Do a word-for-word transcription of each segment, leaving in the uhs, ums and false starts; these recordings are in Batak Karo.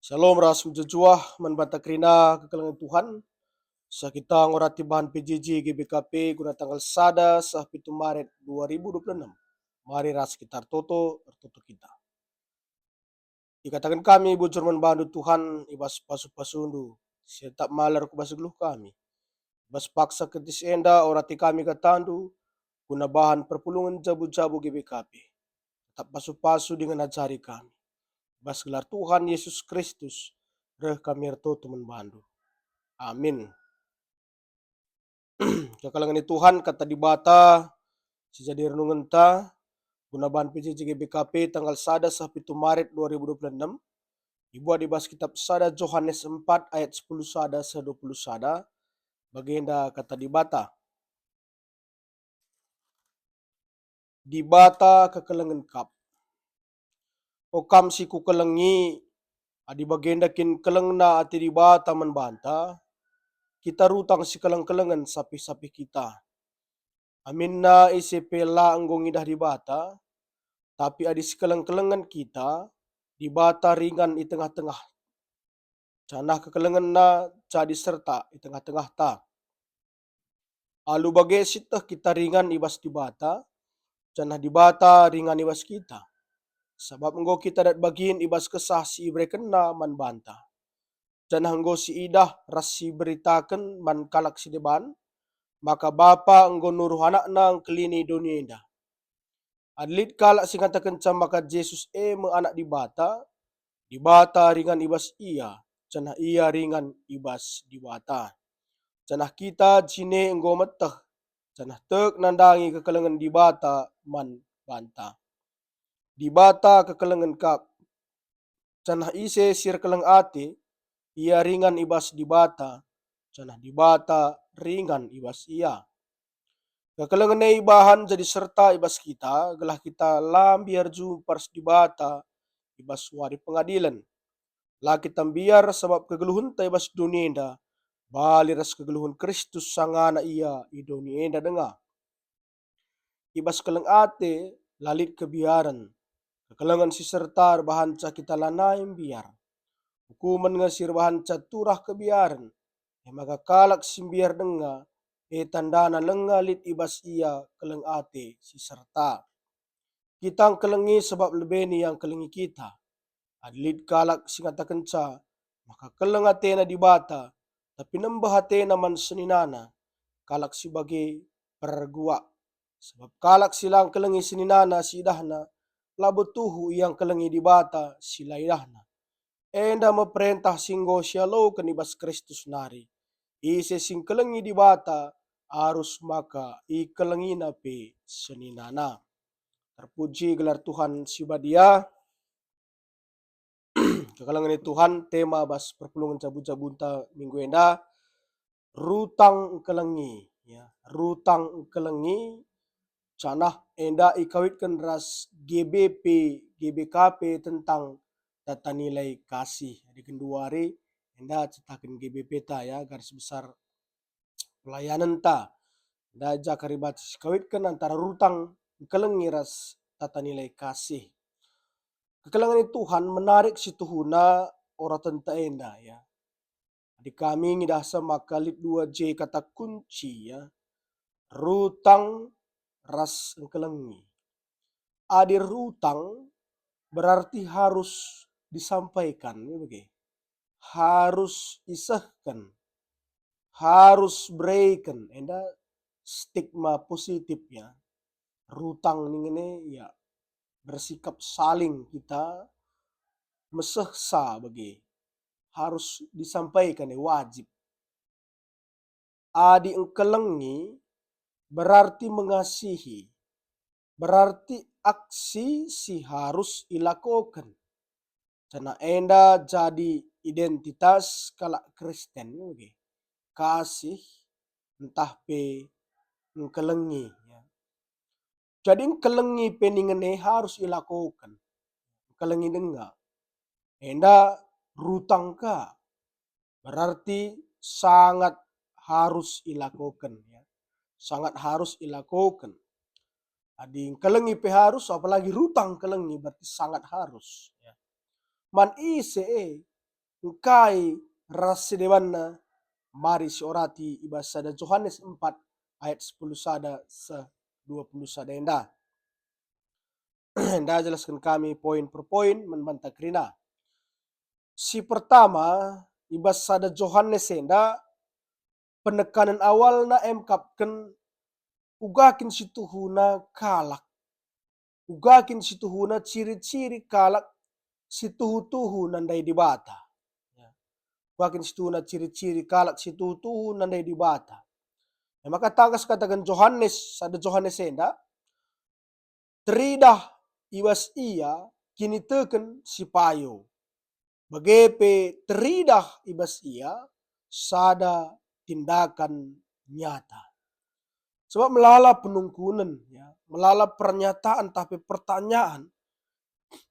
Shalom ras mejuah-juah man banta kerina kekelengen Tuhan. Sa kita ngorati bahan P J J G B K P guna tanggal sada seh pitu Maret dua ribu dua puluh enam. Mari ras kita ertoto, ertoto kita. Ikataken kami bujur man bandu Tuhan, i bas pasu-pasundu, si tetap malar ku bas geluh kami. I bas paksa kentis enda orati kami katandu, guna bahan perpulungen jabu-jabu G B K P. Tetap pasu-pasu dingen ajari kami. I bas gelar Tuhan Yesus Kristus, reh kami ertoto man bandu. Amin. Kekelengen Tuhan, kata Dibata, si jadi renungenta, guna bahan P J J G B K P tanggal sada seh pitu Maret dua ribu dua puluh enam, ibuat i bas kitab sada Johanes empat ayat sepuluh sada seh dua puluh sada, bagenda kata Dibata. Dibata kekelengen kap. O kam si kukelengi, adi bagenda kin kelengna ate Dibata man banta, kita rutang sikeleng-kelengen sapih-sapih kita. Aminna ise pe la enggo ngidah Dibata, tapi adi sikeleng-kelengen kita, Dibata ringan i tengah-tengah, janah kekelengenNa jadi serta i tengah-tengahta. Alu bage sieteh kita ringan i bas Dibata, janah Dibata ringan i bas kita. Sabap enggo kita dat bagin i bas kesah si iberekenNa man banta. Janah enggo siidah ras siberitaken man kalak si deban, maka Bapa enggo nuruh AnakNa engkelini doni enda. Adi lit kalak si ngatakenca maka Jesus e me Anak Dibata, Dibata ringan i bas ia, janah ia ringan i bas Dibata. Janah kita jine enggo meteh, janah tek nandangi kekelengen Dibata man banta. Dibata kekelengen kap. Janah ise si erkeleng ate, ia ringan i bas Dibata, janah Dibata ringan i bas ia. Kekelengen e ibahan jadi serta i bas kita, gelah kita la mbiar jumpa ras Dibata i bas wari pengadilen. La kita mbiar sabap kegeluhenta i bas doni enda, bali ras kegeluhen Kristus sangana ia i doni enda denga. I bas keleng ate la lit kebiaren. Kekelengen si serta erbahanca kita lanai mbiar. Ukumen nge si erbahanca turah kebiaren. E maka kalak si mbiar denga, e tandana langa lit i bas ia keleng ate si serta. Kita engkelengi sebab lebe ia engkelengi kita. Adi lit kalak si ngatakenca maka keleng atena Dibata, tapi nembeh atena man seninana, kalak si bage perguak. Sebab kalak si la engkelengi seninana si idahna, labo tuhu ia engkelengi Dibata si la idahna. Enda me perentah si enggo sialoken i bas Kristus nari. Ise si engkelengi Dibata, arus maka ikelengina pe seninana. Terpuji gelar Tuhan si badia. Kekelengen Tuhan, tema bas perpulungen jabu-jabunta minggu enda, rutang engkelengi, ya, rutang engkelengi, janah enda ikawitken ras G B P, G B K P tentang tata nilai kasih. Jadi genduari enda cetaken G B P ta, ya, garis besar pelayanenta. Enda ja kari bas sikawitken antara rutang engkelengi ras tata nilai kasih. Kekelengen Tuhan menarik si tuhuna oratenta enda, ya. Adi kami ngidahsa maka lit dua je kata kunci, ya. Rutang ras engkelengi. Adi rutang berarti harus disampaikan, ya bage. Harus isehken, harus bereken, enda stigma positif, ya. Rutang ningen e, ya, bersikap saling kita mesehsa bage. Harus disampaikan, ya, wajib. Adi engkelengi berarti mengasihi, berarti aksi si harus ilakoken. Janah enda jadi identitas kalak Kristen, oke. Kasih ntah pe engkelengi, ya. Jadi engkelengi pe ningen e harus ilakoken. Engkelengi denga. Enda rutang ka. Berarti sangat harus ilakoken, ya. Sangat harus ilakoken. Adi engkelengi pe harus, apalagi rutang engkelengi, berarti sangat harus, ya. Man ise e, engkai ras si debanna? Mari siorati i bas sada Johanes empat ayat sepuluh sada seh dua puluh sada enda. Enda jelasken kami poin per poin man banta kerina. Si pertama, i bas sada Johanes enda, penekanen awalna emkapken uga kin situhuna kalak, uga kin situhuna ciri-ciri kalak si tuhu-tuhu nandai Dibata. Ya. Uga kin situhuna ciri-ciri kalak si tuhu-tuhu nandai Dibata. Ya, maka tangkas kataken Johanes, sada Johanes enda, teridah i bas ia kiniteken si payo, bage pe teridah i bas ia sada tindakan nyata. Sebab melala penungkunen, ya, melala pernyataan tapi pertanyaan,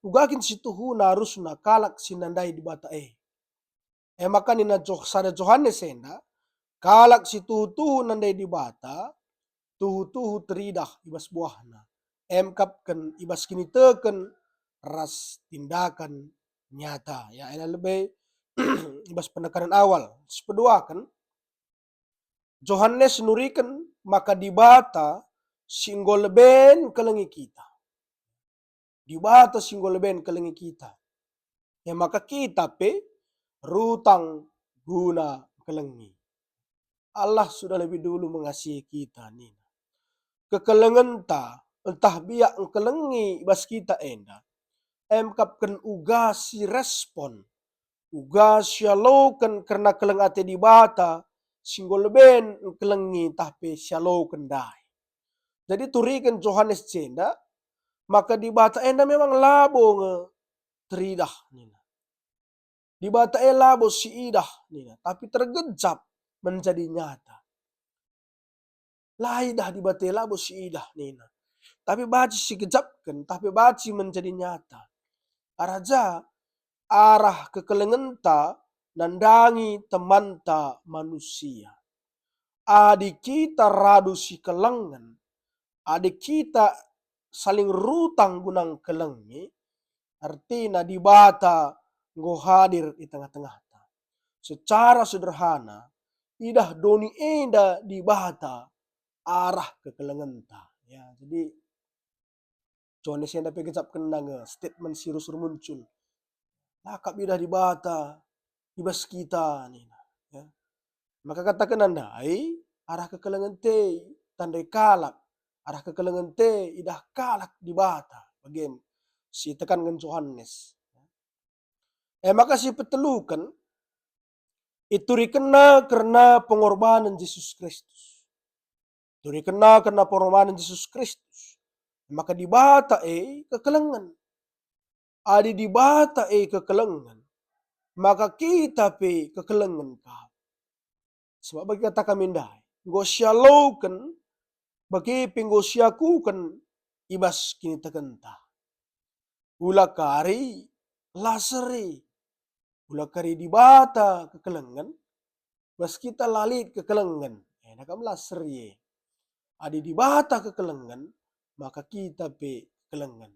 uga kin situhuna arusna kalak si nandai Dibata e. E maka nina Joh-, sada Johanes enda, kalak si tuhu-tuhu nandai Dibata, tuhu-tuhu teridah i bas buahna, emkapken i bas kiniteken ras tindakan nyata. Ya, ena lebe i bas penekanen awal. Sipeduaken, Johanes nuriken maka Dibata si enggo leben kelengi kita. Dibata si enggo leben kelengi kita. E maka kita pe rutang guna kelengi. Allah sudah lebih dulu mengasihi kita, nina. Kekelengenta, ntah biak engkelengi i bas kita enda, emkapken uga si respon, uga sialoken kerna keleng ate Dibata si enggo leben engkelengi ntah pe sialoken ndai. Jadi turiken Johanes jenda, maka Dibata enda memang labo nge teridah, nina. Dibata e labo siidah, nina, tapi tergejap menjadi nyata. La idah Dibata e labo siidah, nina. Tapi banci sigejapken, tapi banci menjadi nyata. Araja arah kekelengenta nandangi temanta manusia. Adi kita radu sikelengen, adi kita saling rutang guna kelengi, artina Dibata enggo hadir i tengah-tengahta. Secara sederhana, idah doni enda Dibata arah kekelengenta. Ya, jadi Johanes enda pe gejapkenna nge statement si rusur muncul. La kap idah Dibata i bas kita, nina. Ya. Maka katakenna ndai, arah kekelengen te tandai kalak, arah kekelengen te idah kalak Dibata, bagem si tekanken Johanes. E maka si peteluken, iturikenna kerna pengorbanen Jesus Kristus. Iturikenna kerna pengorbanen Jesus Kristus. E maka Dibata e kekelengen. Adi Dibata e kekelengen, maka kita pe kekelengen kap. Sebab bagi kata kami ndai, enggo sialoken, bage pe enggo siakuken i bas kinitekenta. Ula kari la seri, ula kari Dibata kekelengen, bas kita la lit kekelengen, enda kam la seri e. Adi Dibata kekelengen, maka kita pe kekelengen.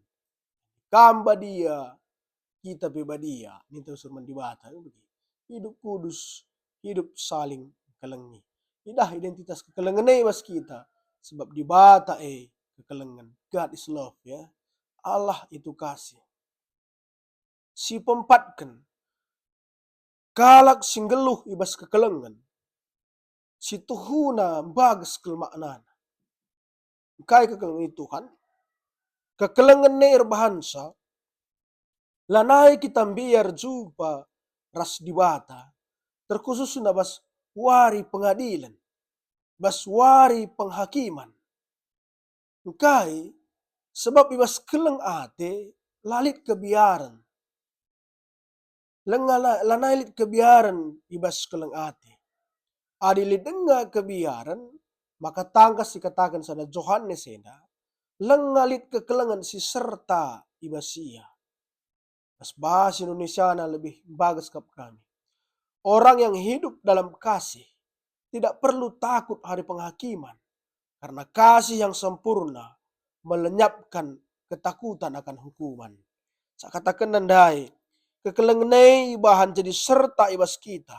Kam badia, kita pe badia, ninta rusur man Dibata, kan bage. Hidup kudus, hidup saling kelengi. Idah identitas kekelengen e bas kita, sebab Dibata e kekelengen. God is love, ya. Allah itu kasih. Si peempatken, kalak si nggeluh i bas kekelengen, si tuhuna mbages kal maknana. Engkai kekelengen i Tuhan? Kekelengen e erbahanca, lanai kita mbiar jumpa ras Dibata, terkhususna bas wari pengadilen, bas wari penghakiman. Engkai? Sebab i bas keleng ate la lit kebiaren. Lenga la-, lanai lit kebiaren i bas keleng ate. Adi lit denga kebiaren, maka tangkas ikataken sada Johanes enda, lenga lit kekelengen si serta i bas ia. Bas bahasa Indonesiana lebih bagus kap kami. Orang yang hidup dalam kasih tidak perlu takut hari penghakiman, karena kasih yang sempurna melenyapkan ketakutan akan hukuman. Sa katakenna ndai, kekelengen e ibahan jadi serta i bas kita,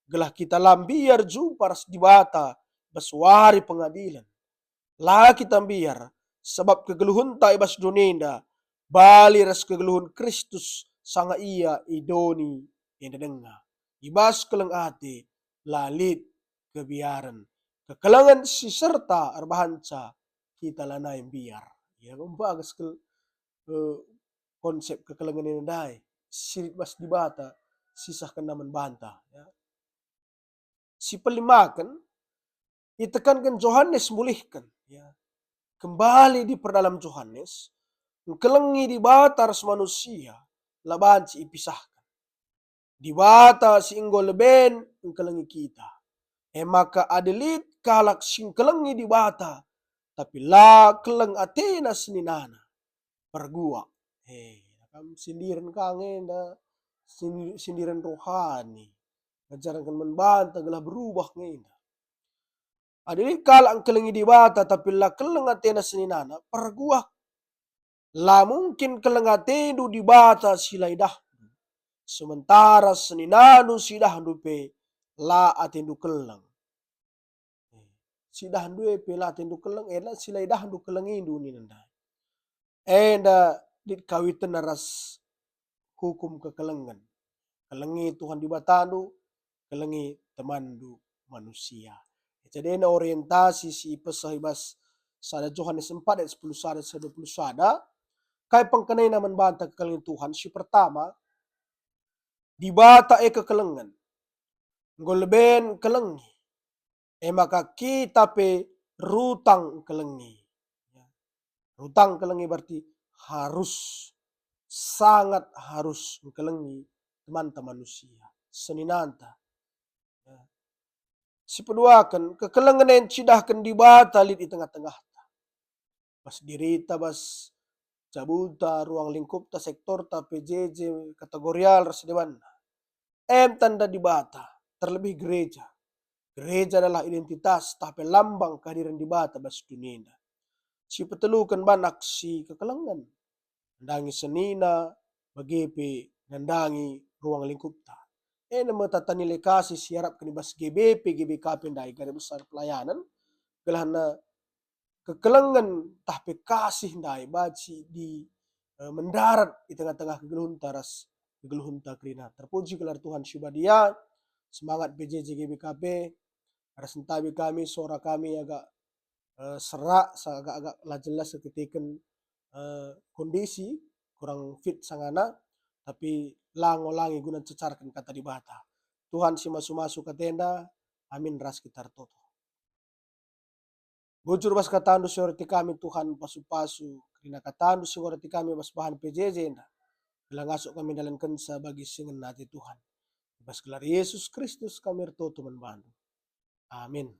gelah kita la mbiar jumpa ras Dibata bas wari pengadilen. La kita mbiar, sabap kegeluhenta i bas doni enda bali ras kegeluhen Kristus sanga Ia i doni enda denga. I bas keleng ate la lit kebiaren. Kekelengen si serta erbahanca kita lanai mbiar. Ya, mbages kel-, eh, konsep kekelengen enda ndai, si lit bas Dibata sisahkenna man banta, ya. Si pelimaken, itekanken Johanes mulihken, ya. Kembali diperdalam Johanes, engkelengi Dibata ras manusia la banci ipisahken. Dibata si enggo leben engkelengi kita. E maka adi lit kalak si engkelengi Dibata, tapi la keleng atena seninana, perguak. He, kam sindiren ka nge enda, sin-, sindiren rohani. Ngajarken man banta gelah berubah nge enda. Adi lit kalak engkelengi Dibata, tapi la keleng atena seninana, perguak. La mungkin keleng atendu Dibata si la idahndu, sementara seninandu si idahndu pe la atendu keleng. Si idahndu e pe la atendu keleng, enda si la idahndu kelengindu nina ndai. Enda lit kawitenna ras hukum kekelengen. Kelengi Tuhan Dibatandu, kelengi temanndu manusia. Jadi enda orientasi si ipeseh i bas sada Johanes empat ayat sepuluh sada, sada dua puluh sada. Kai pengkenana man banta kekelengen Tuhan? Si pertama, Dibata e kekelengen. Enggo leben engkelengi. E maka kita pe rutang engkelengi. Ya. Rutang engkelengi berarti harus, sangat harus engkelengi temanta manusia, seninanta. Ya. Sipeduaken, kekelengen e ncidahken Dibata lit i tengah-tengahta. Bas dirita, bas jabunta, ruang lingkupta, sektorta, P J J, kategorial ras debanna. Em tanda Dibata, terlebih gereja. Gereja adalah identitas tah pe lambang kehadiran Dibata bas doni enda. Sipeteluken, ban aksi kekelengen. Nandangi senina, bage pe nandangi ruang lingkupta. Enda me tata nilai kasih si iarapken i bas G B P, G B K P ndai, Garis Besar Pelayanan, gelahna kekelengen tah pe kasih ndai banci di, eh, mendarat i tengah-tengah kegeluhenta ras kegeluhenta kerina. Terpuji gelar Tuhan si Badia, semangat P J J G B K P, ras entabi kami, sora kami agak, eh, serak, sa-, agak-agak la jelas erkiteken, eh, kondisi, kurang fit sangana, tapi la ngolangi guna ncecarken Kata Dibata. Tuhan si masu-masu katenda, amin ras kita ertoto. Bujur bas katandu si erti kami, Tuhan, pasu-pasu kerina katandu si erti kami bas bahan P J J enda. Gelah ngasup kami ndalankenca bagi si ngena ate Tuhan. Bas gelar Yesus Kristus kami ertoto man bandu. Amin.